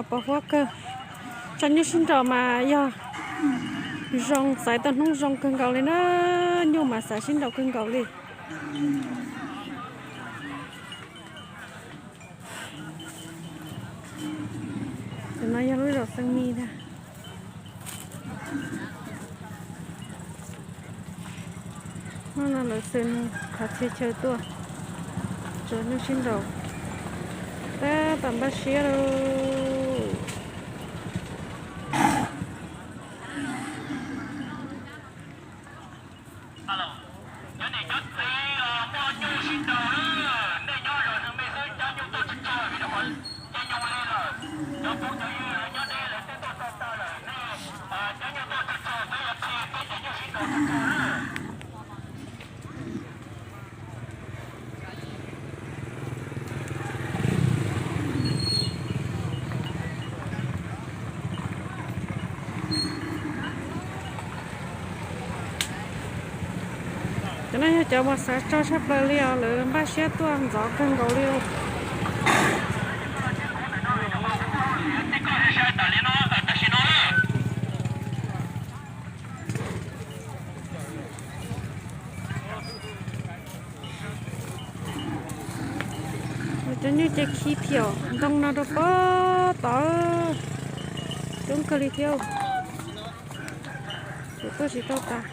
Pos huab kawg. Tso nyuj sib nraus mas yog zoo, xaiv tau hnub zoo kawg nkaus li na. Nyuj mas xaiv sib nraus kawg nkaus li. Cov no yog lub zaum xeev mis ntag. Hnub no lawv xws nws qhov txhia chaw tuaj tso nyuj sib nraus. Tab tom npaj siab lauj. Cov no yog cov uas xav tso tshaj plaws li os, lawv npaj siab tuaj ntxov kawg nkaus li. Cov nyuj ces khi phiam ntoo no rau pob tod, coob kawg li thiab. Kuv tuaj tsis tau tas.